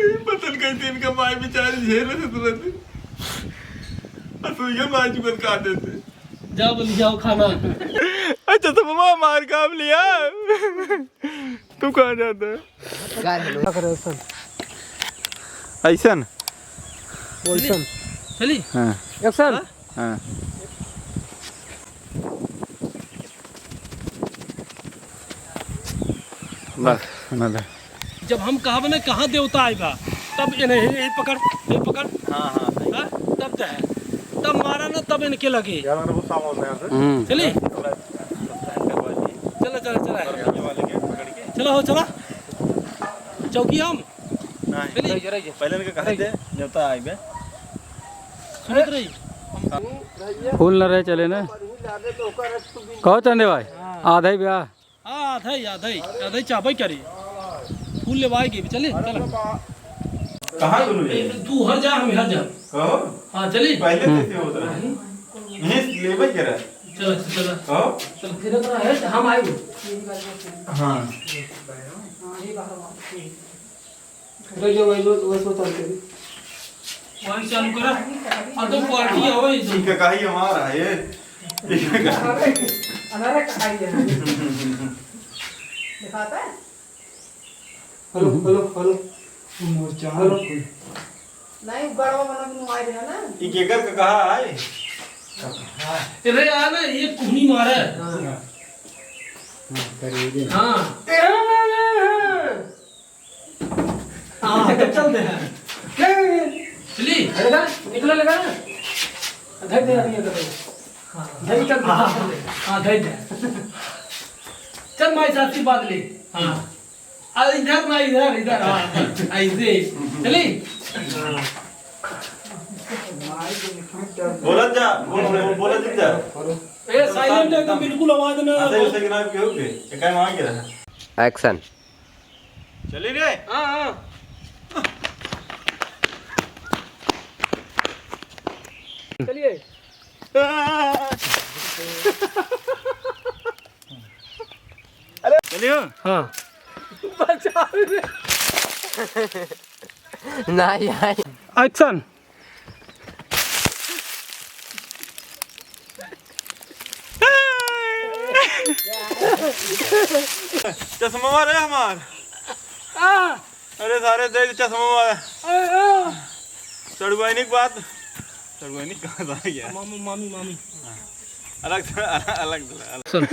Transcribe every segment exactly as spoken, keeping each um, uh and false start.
पता न कैसे इनका माई बेचारी झेल रहे तुरंत। असुइया माई जी बन काट देते। जा बोल, जाओ खाना। अच्छा, तो मामा मार काम लिया। तू कहाँ जाता है? का हेलो? ऐसन। ऐसन? वैसन। चली। हाँ। एक्शन। हाँ। बस, सुना दे। जब हम कहब ना कहाँ देवता आइबा, तब इन्हें, ये पकड़, ये पकड़। हाँ, हाँ, सही। हाँ, तब दे। तब मारा ना, तब इनके लगे। यार, मेरे को सामान होता है यहाँ से। हम्म। चली? चला, चला, चला। चला हो, चला। चौकी हम। नहीं। चली। पहले इनके कहा थे, देवता आइबे। सुनत रही। फूल न रहे चले ना। कहो चंदे भाई, आधा ही ब्याह। हाँ, आधा ही, आधा ही, आधा ही चाहबे करी। फूल लेवाए के भी चले, चला। कहाँ दोनों जने? तू हर जा, हम हर जा। कहो? हाँ, चली। पहले हम्म। कैसे होता है? हम्म। नहीं, लेबे के रहा। चला, चला। कहो? चल, फिर तो है, हम आए। हाँ। रह जाओ, वही लोग, वही सोच चलते हैं। वही चालू करा। और तो क्वालिटी आवे ही ठीक है, कहीं हमारा है ये। अनारे, अनारे कहाई है। दिखाता है? हेलो, हेलो, हेलो। मोचा हेलो। कोई। नहीं, बड़वा वाला भी मोबाइल है ना? ई केकर का कहा है? अरे यार, ये कुहनी मारा है। हाँ। हाँ, करिए। हाँ। हाँ, तो चल दे। चली। अरे दा, निकले लगा ना। धर दे, अभी ये करो। हाँ, धर चल, हाँ, हाँ, धर दे। चल, माई से आशीर्वाद ले। हाँ। आ, इधर ना, इधर, इधर, हाँ, ऐसे। चली? हाँ। बोलत जा, बोल, बोल, बोलत जा। ए, silent एकदम, बिल्कुल आवाज ना। ऐसे, ऐसे के नाम के हो गए? ये काहे मांग के रहा? एक्शन। चली रे। हाँ, हाँ। चलिए। चलियो। हाँ। बचाओ रे। नहीं आई। एक्शन। चश्मा रे हमार। आ। अरे सारे देख चश्मा वाला। आ, आ। सड़ुआइनी की बात। सड़ुआइनी कहाँ से आ गया? मामू, मामी, मामी। हाँ। अलग से, अलग, अलग से, अलग। सुन।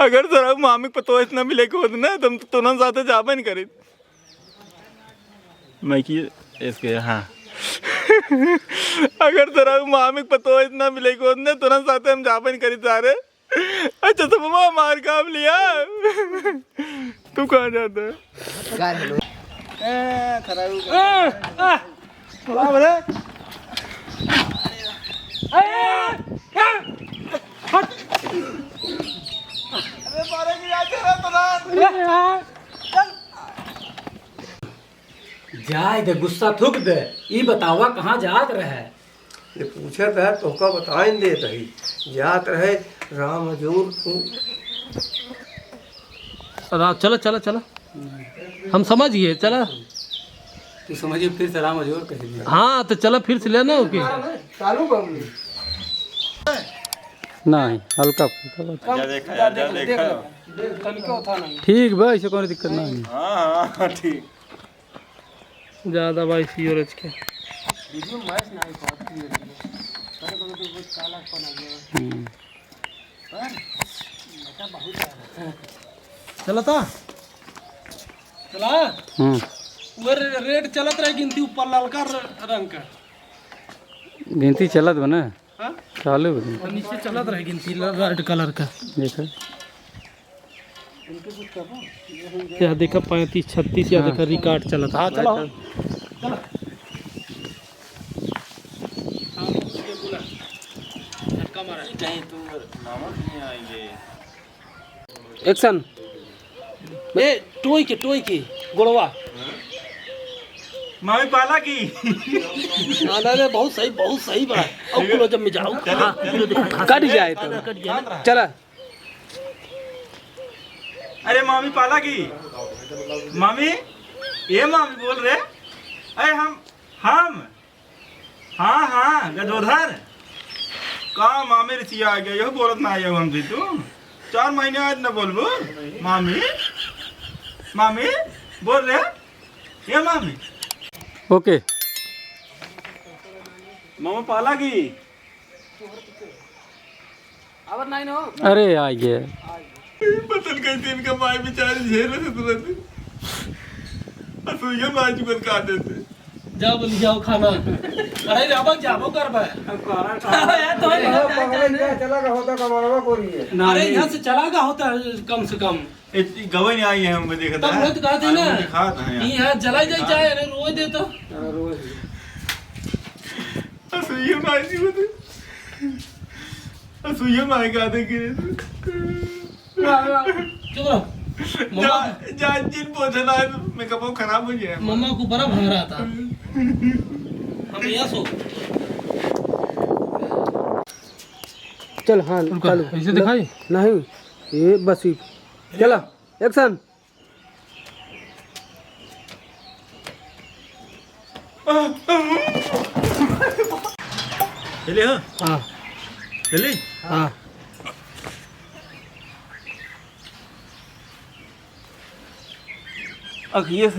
अगर सर मामी पतो इतना मिले को होत ना, तुम तो तुरंत साथे जाबे नहीं करी। मैं की इसके, हाँ। अगर सर मामी पतो इतना मिले को होत ना, तुरंत साथे हम जाबे नहीं करी सारे। अच्छा, तो मामा मार काम लिया। तू कहाँ जाता है? का हेलो? ए, खराब हो गया। आ, आ। बाप रे। ए, ए, हट। अरे, मारे की याद है तो ना। ए, आ। चल। जाए दे, गुस्सा थूक दे। ई बतावा कहाँ जात रहे? ये पूछत है, तोहका बताइन देत ही। जात रहे राम हजूर। रा-, चला, चला, चला। हम समझ गए, चला। तू समझिए, फिर से राम हजूर कह दिया। हाँ, तो चला, फिर से लेना हो के। चालू बबलू। नहीं, हल्का फुल्का बस। जा देखा, जा, जा देखा। तनिको था नहीं। ठीक बा, ऐसे कोनो दिक्कत नहीं। हाँ, हाँ, ठीक। ज्यादा भाई सी और एच के। वीडियो मैच ना आई, बहुत क्लियर है। कभी कभी तो बहुत काला कौन आ गया। हम्म। पर मजा बहुत आ रहा है। चलता? चला? हम्म। वो रे-, रेड चलत रहे गिनती ऊपर ललका र-, रंग का। गिनती चलत बा ना? हाँ? चालू बा गिनती। और नीचे चलत रहे गिनती ल-, रेड कलर का। देखो। यह देखा पैंतीस, छत्तीस, या हाँ। देखा रिकॉर्ड चलत। हाँ, चलो। चलो। कहीं तुम मामा नहीं आएंगे। एक्शन। ए, टोई के, टोई के, गोड़वा। मामी पाला की। ना, ना, ना, बहुत सही, बहुत सही बा। अब कुलो जब में जाओ। चलो, हाँ, चलो। कुलो देखो, कट जाए तो। कट जाए। चला। अरे मामी पाला की। मामी। ए मामी बोल रे। अरे हम, हम। हाँ, हाँ, गजोधर। का मामी रिसिया आ गया, यहू बोलत ना आया हमसे तू। चार महीने आज न बोलबू। मामी, मामी, बोल रे। ए मामी। OK। मामा पाला की। अरे आ गए। बतन कैसे इनका माई बेचारी झेल रहे तुरंत। असुइया माई चुकन काट देते। जा बोली जाओ खाना। अरे जाबो, जाबो करबे। अब कहाँ अरे यार, तो अरे पकड़े क्या चला का होता कमरवा को रही है। अरे यहाँ से चला का होता कम से कम। ए, गवे नहीं आई है, हम देखा तब था। वही तो कहा था ना। दिखा था यहाँ। यहाँ जला जाए, चाहे, अरे रोए देता। हाँ, रोए दे। असुइया माई जी होते। असुइया माई का देखे। चुप रहो। जा, मम्मा जा, जिन पोछे ना है, makeup वो खराब हो जाए। मम्मा को बड़ा भंग रहा था। हम यहाँ सो। चल, हाँ, रुको, चालू। ऐसे दिखाई? नहीं, ये बस ही। चला, action। चले हो? हाँ। चले? हाँ। अख, ये